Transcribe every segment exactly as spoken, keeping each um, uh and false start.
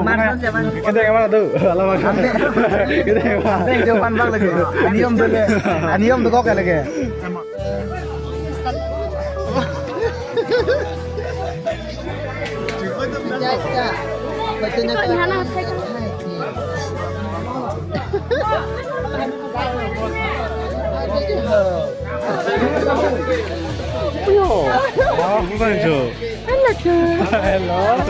Iman son si aman. Kedeng aman tu. Alam akan. Kedeng aman. Kedeng jawaban bang lagi. Aniyom tu le. Aniyom tu kok lagi. Hello. Hello.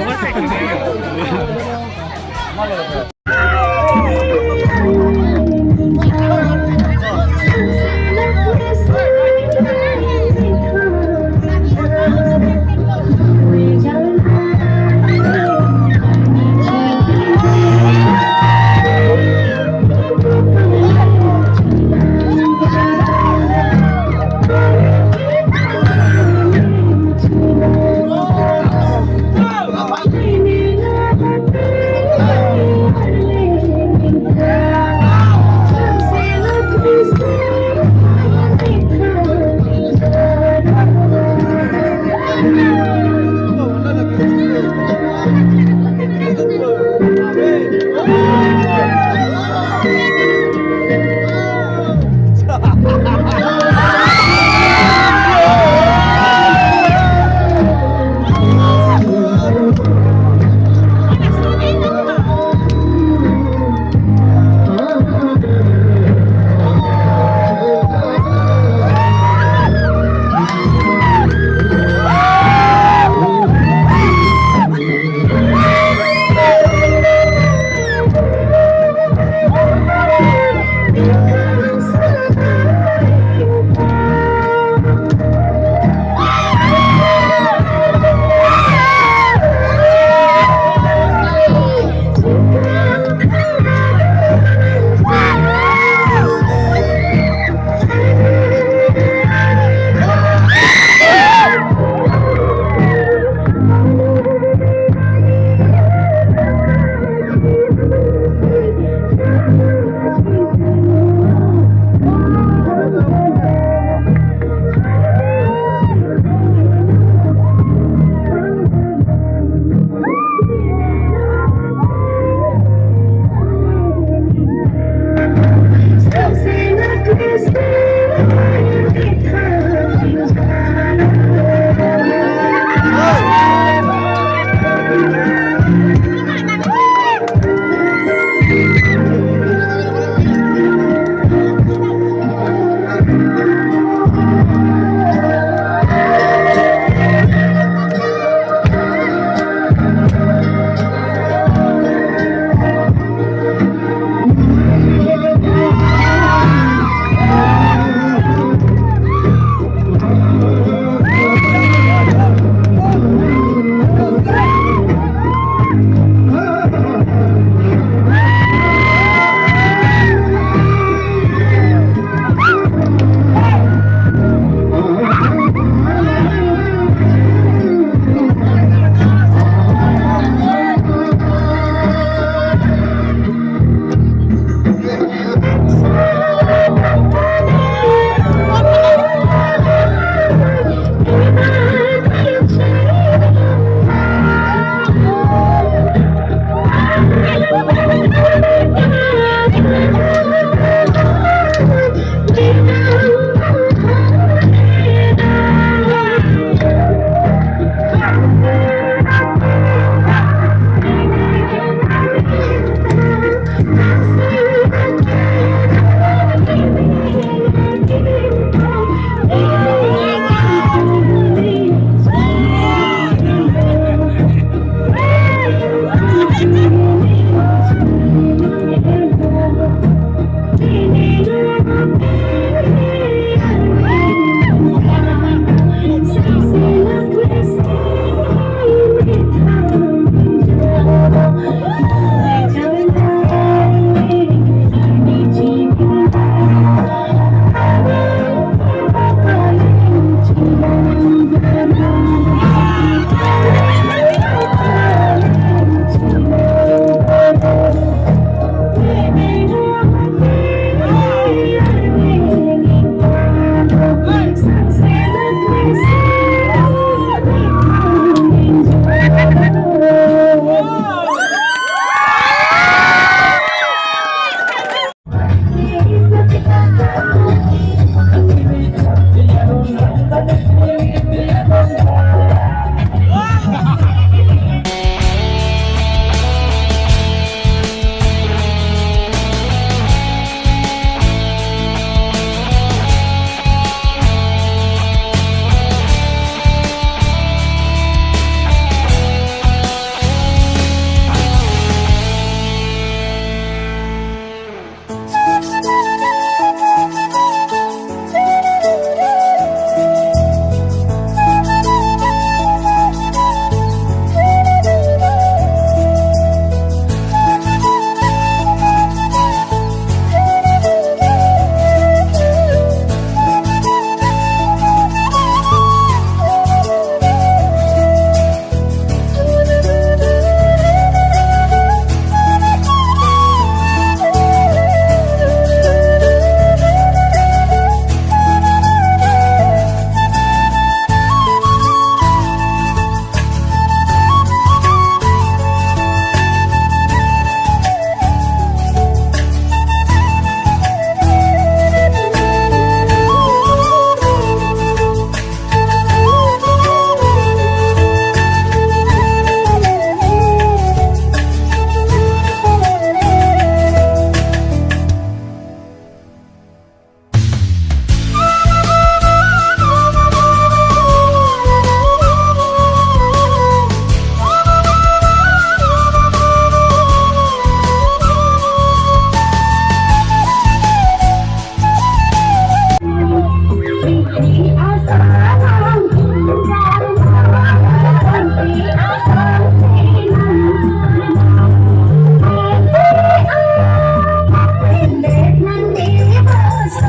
Mas,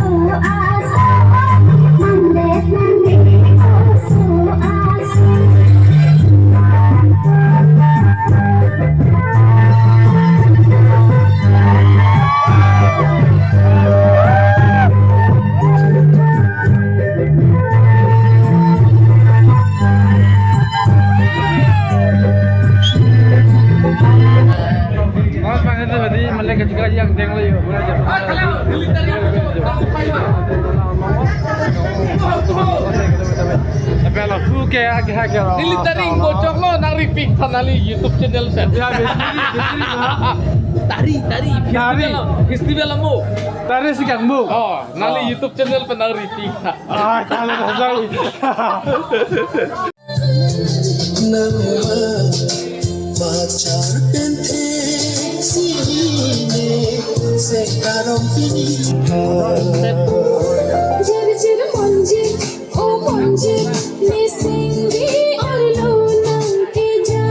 mas, itu tadi, malah ketika yang deng lagi. Tapi kalau suke, agak, agak. Neli ta ring bojok lo, nang ri pik tha neli YouTube channel pen. Ya, betul, betul, ya. Tari, tari, Tari. Festival, festival amo. Tari si kang bu. Oh, neli Oh. YouTube channel pen nang ri pik tha. Ah, kalau dah tahu. Nangma pachar pen theksi ne se karong pini. Jir jir monji, o monji, ne singdi arlo nang keja.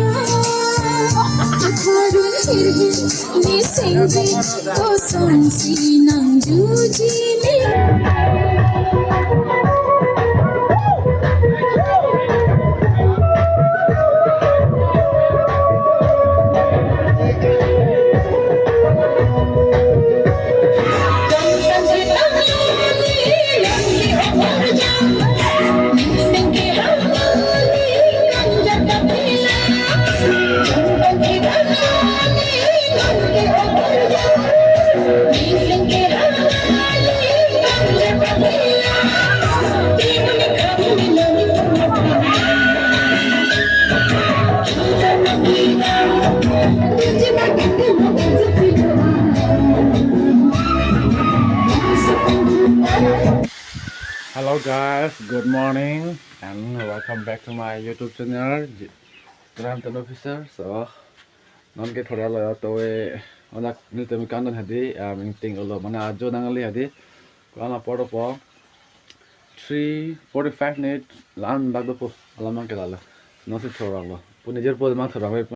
Atharun hirgin, ne singdi, o songsi nang juji ne. Hello guys, good morning and welcome back to my YouTube channel, J-, Graham Tan Officer. So, non ke thora lo ya to e, onak nelitum kangdun hadi, ah, meeting lo mane ajo nangli hadi. Ko-an apor dopo, three forty-five ne la-an dak dopo, alam abang ke lalo. Non si thorang lo. Pu nijor po mang thorang ve.